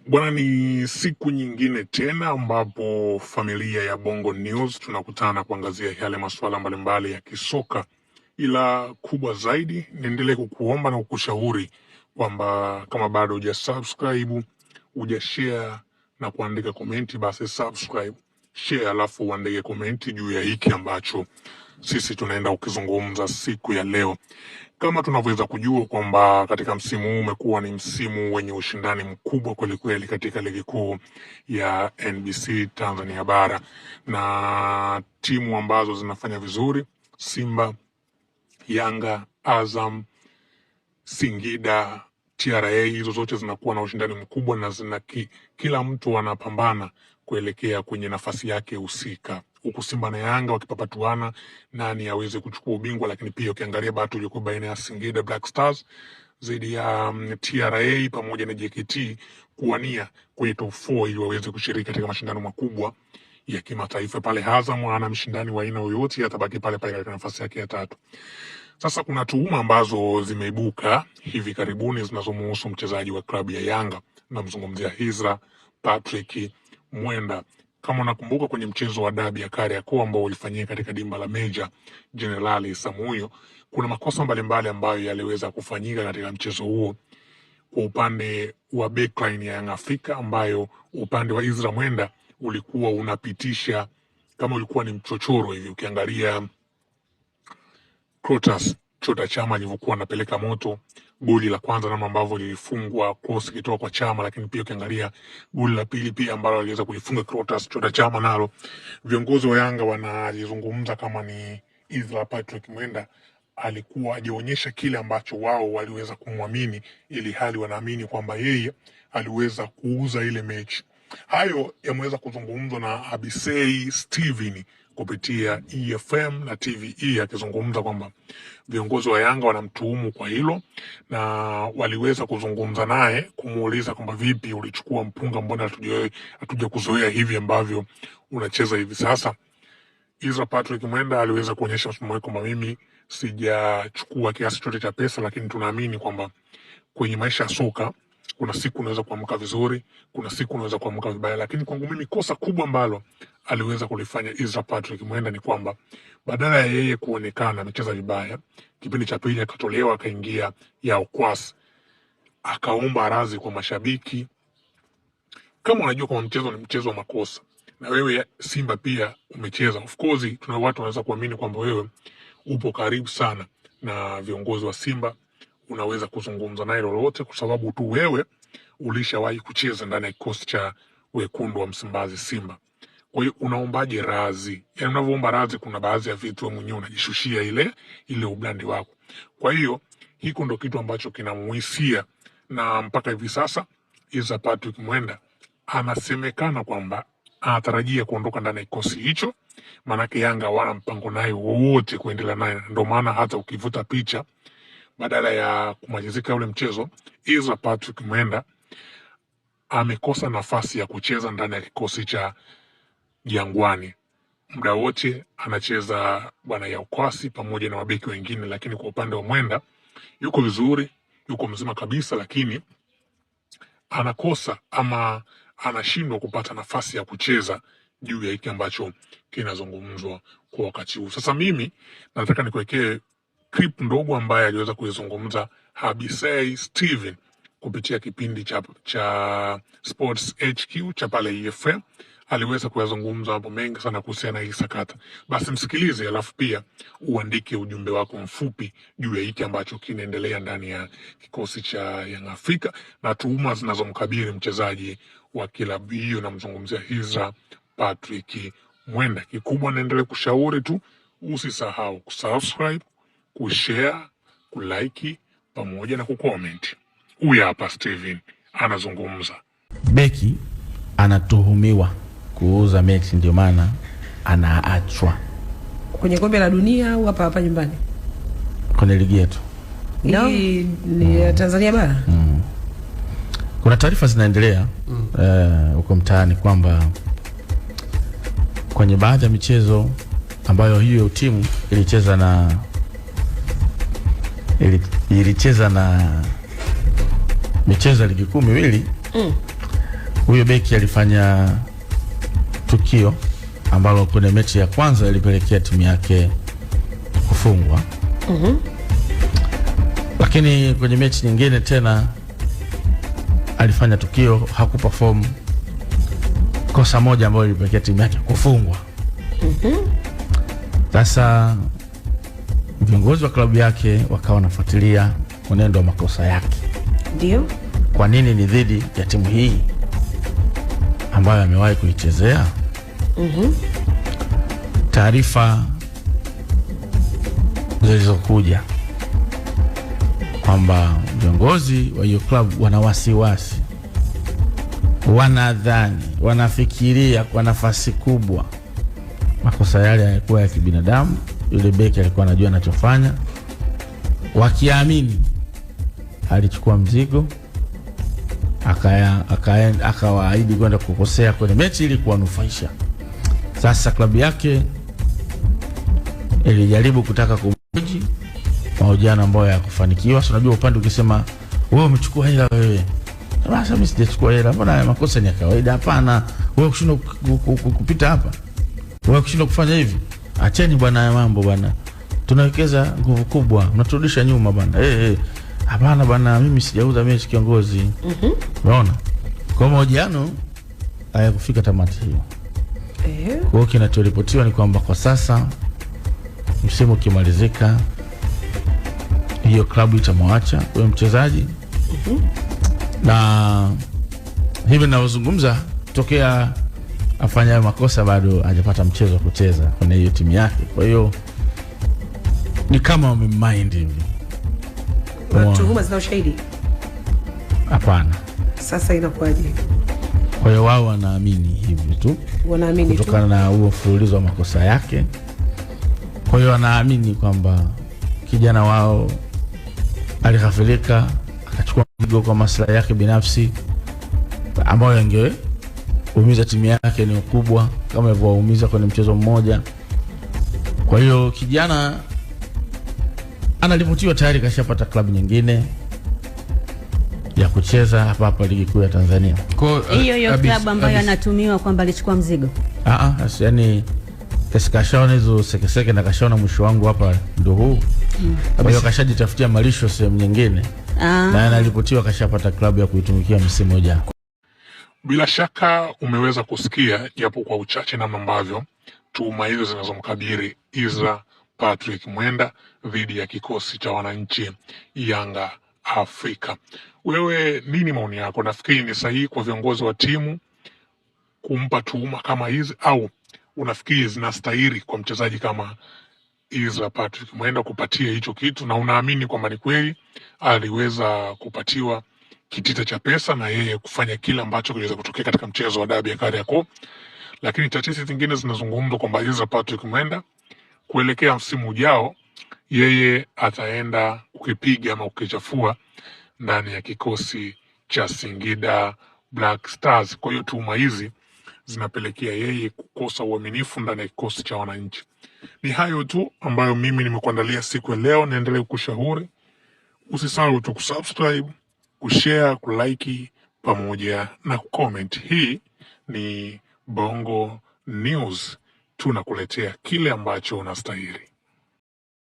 Bwana, ni siku nyingine tena ambapo familia ya Bongo News tunakutana kuangazia yale masuala mbalimbali ya kisoka, ila kubwa zaidi niendelee kukuomba na kukushauri kwamba kama bado hujasubscribe, hujashare na kuandika komenti, basi subscribe, share, alafu uandike komenti juu ya hiki ambacho sisi tunaenda kukizungumza siku ya leo. Kama tunavyoweza kujua kwamba katika msimu huu umekuwa ni msimu wenye ushindani mkubwa kwelikweli katika ligi kuu ya NBC Tanzania Bara, na timu ambazo zinafanya vizuri Simba, Yanga, Azam, Singida, TRA, hizo zote zinakuwa na ushindani mkubwa na zina kila mtu anapambana kuelekea kwenye nafasi yake husika, huku Simba na Yanga wakipapatuana nani aweze kuchukua ubingwa. Lakini pia ukiangalia battle iliyokuwa baina ya Singida Black Stars dhidi ya TRA pamoja na JKT kuwania kwenye top 4 ili waweze kushiriki katika mashindano makubwa ya kimataifa. Pale Azam hana mshindani wa aina yoyote, atabaki pale pale katika nafasi yake ya tatu. Sasa kuna tuhuma ambazo zimeibuka hivi karibuni zinazomuhusu mchezaji wa klabu ya Yanga, namzungumzia Ezra Patrick Mwenda. Kama unakumbuka kwenye mchezo wa dabi ya Kariakoo ambao ulifanyika katika dimba la Meja Jenerali Samuyo, kuna makosa mbalimbali ambayo yaliweza kufanyika katika mchezo huo kwa upande wa backline ya Young Africa, ambayo upande wa Ezra Mwenda ulikuwa unapitisha kama ulikuwa ni mchochoro hivi. Ukiangalia Clatous Chota Chama alivyokuwa anapeleka moto, goli la kwanza namna ambavyo lilifungwa cross ikitoka kwa Chama, lakini pia ukiangalia goli la pili pia ambalo aliweza kulifunga Clatous Chota Chama, nalo viongozi wa Yanga wanalizungumza kama ni Ezra Patrick Mwenda alikuwa hajaonyesha kile ambacho wao waliweza kumwamini, ili hali wanaamini kwamba yeye aliweza kuuza ile mechi. Hayo yameweza kuzungumzwa na Abisei Steven kupitia EFM na TVE akizungumza kwamba viongozi wa Yanga wanamtuhumu kwa hilo, na waliweza kuzungumza naye kumuuliza kwamba vipi, ulichukua mpunga, mbona hatuja kuzoea hivi ambavyo unacheza hivi sasa. Ezra Patrick Mwenda aliweza kuonyesha msimamo wake kwamba mimi sijachukua kiasi chochote cha pesa, lakini tunaamini kwamba kwenye maisha ya soka kuna siku unaweza kuamka vizuri, kuna siku unaweza kuamka vibaya. Lakini kwangu mimi kosa kubwa ambalo aliweza kulifanya Ezra Patrick Mwenda ni kwamba badala ya yeye kuonekana amecheza vibaya, kipindi cha pili akatolewa akaingia Yao Kwas, akaomba radhi kwa mashabiki. Kama unajua kwamba mchezo ni mchezo wa makosa, na wewe Simba pia umecheza, of course tuna watu wanaweza kuamini kwamba wewe upo karibu sana na viongozi wa Simba, unaweza kuzungumza naye lolote, kwa sababu tu wewe ulishawahi kucheza ndani ya kikosi cha wekundu wa Msimbazi Simba. Kwa hiyo unaombaje radhi? Yaani unavyoomba radhi, kuna baadhi ya vitu wewe mwenyewe unajishushia ile ublandi wako. Kwa hiyo hiko ndo kitu ambacho kinamuhisia, na mpaka hivi sasa Ezra Patrick Mwenda anasemekana kwamba anatarajia kuondoka ndani ya kikosi hicho, maanake Yanga hawana mpango naye wowote kuendelea naye. Ndio maana hata ukivuta picha badala ya kumalizika ule mchezo, Ezra Patrick Mwenda amekosa nafasi ya kucheza ndani ya kikosi cha Jangwani. Muda wote anacheza bwana Yaukwasi pamoja na mabeki wengine, lakini kwa upande wa Mwenda yuko vizuri, yuko mzima kabisa, lakini anakosa ama anashindwa kupata nafasi ya kucheza juu ya hiki ambacho kinazungumzwa kwa wakati huu. Sasa mimi nataka nikuwekee clip ndogo ambaye aliweza kuizungumza Habisei Steven kupitia kipindi cha Sports HQ cha pale EFM. Aliweza kuyazungumza mambo mengi sana kuhusiana na hii sakata. Basi msikilize, alafu pia uandike ujumbe wako mfupi juu ya hiki ambacho kinaendelea ndani ya kikosi cha Young Africa na tuhuma zinazomkabili mchezaji wa kilabu hiyo, namzungumzia Ezra Patrick Mwenda. Kikubwa naendelea kushauri tu, usisahau kusubscribe, kushare, kulike pamoja na kucomment. Huyu hapa Steven anazungumza. Beki anatuhumiwa kuuza mechi, ndio maana anaachwa kwenye kombe la dunia au hapa hapa nyumbani kwenye ligi yetu. No. Hii ni ya Tanzania bara. Kuna taarifa zinaendelea huko mtaani kwamba kwenye baadhi ya michezo ambayo hiyo timu ilicheza na ilicheza na michezo ya ligi kuu miwili Huyo beki alifanya tukio ambalo kwenye mechi ya kwanza ilipelekea timu yake kufungwa. Lakini kwenye mechi nyingine tena alifanya tukio, hakuperform, kosa moja ambalo ilipelekea timu yake kufungwa. Sasa viongozi wa klabu yake wakawa wanafuatilia mwenendo wa makosa yake. Ndio. Kwa nini ni dhidi ya timu hii ambayo amewahi kuichezea? Taarifa zilizokuja kwamba viongozi wa hiyo klabu wana wasiwasi, wanadhani, wanafikiria kwa nafasi kubwa makosa yale yalikuwa ya kibinadamu, yule beki alikuwa anajua anachofanya, wakiamini alichukua mzigo akawaahidi kwenda kukosea kwenye mechi ili kuwanufaisha. Sasa klabu yake ilijaribu kutaka kumhoji, mahojiano ambayo hayakufanikiwa. Si unajua upande ukisema wewe umechukua hela wewe, sasa mimi sijachukua hela, mbona haya makosa ni ya kawaida? Hapana, wewe kushindwa kupita hapa, wewe kushindwa kufanya hivi, acheni bwana haya mambo bwana, tunawekeza nguvu kubwa, mnaturudisha nyuma bwana. Eh, hapana bwana, mimi sijauza mechi kiongozi. Unaona, kwa mahojiano hayakufika tamati hiyo. Kwa hiyo kinachoripotiwa ni kwamba kwa sasa msimu ukimalizika, hiyo klabu itamwacha huyo mchezaji. Na hivi ninavyozungumza, tokea afanya makosa bado hajapata mchezo wa kucheza kwenye hiyo timu yake. Kwa hiyo ni kama wamemind hivi. Tuhuma zina ushahidi? Hapana. Sasa inakuwaje? Kwa hiyo wao wanaamini hivyo tu, wanaamini tu kutokana na huo mfululizo wa makosa yake. Kwa hiyo wanaamini kwamba kijana wao alighafilika akachukua mzigo kwa maslahi yake binafsi ambayo yangeumiza timu yake ni kubwa kama ilivyowaumiza kwenye mchezo mmoja. Kwa hiyo kijana anaripotiwa tayari kashapata klabu nyingine ya kucheza hapa hapa ligi kuu ya Tanzania. Hiyo hiyo klabu ambayo anatumiwa kwamba alichukua mzigo. Yani kashaona hizo sekeseke na kashaona mwisho wangu hapa ndio huu. Kwa hiyo kashajitafutia malisho sehemu nyingine. Na anaripotiwa kashapata klabu ya kuitumikia msimu ujao. Bila shaka umeweza kusikia japo kwa uchache namna ambavyo tuhuma hizo zinazomkabili Ezra Patrick Mwenda dhidi ya kikosi cha wananchi Yanga Afrika. Wewe nini maoni yako? Nafikiri ni sahihi kwa viongozi wa timu kumpa tuhuma kama hizi au unafikiri zinastahili kwa mchezaji kama Ezra Patrick Mwenda kupatia hicho kitu, na unaamini kwamba ni kweli aliweza kupatiwa kitita cha pesa na yeye kufanya kile ambacho kiliweza kutokea katika mchezo wa dabi ya Kariakoo? Lakini tetesi zingine zinazungumzwa kwamba Ezra Patrick Mwenda kuelekea msimu ujao yeye ataenda kukipiga ama kukichafua ndani ya kikosi cha Singida Black Stars. Kwa hiyo tuhuma hizi zinapelekea yeye kukosa uaminifu ndani ya kikosi cha wananchi. Ni hayo tu ambayo mimi nimekuandalia siku ya leo. Niendelee kukushauri usisahau tu kusubscribe, kushare, kulike pamoja na kucomment. Hii ni Bongo News, tunakuletea kile ambacho unastahili.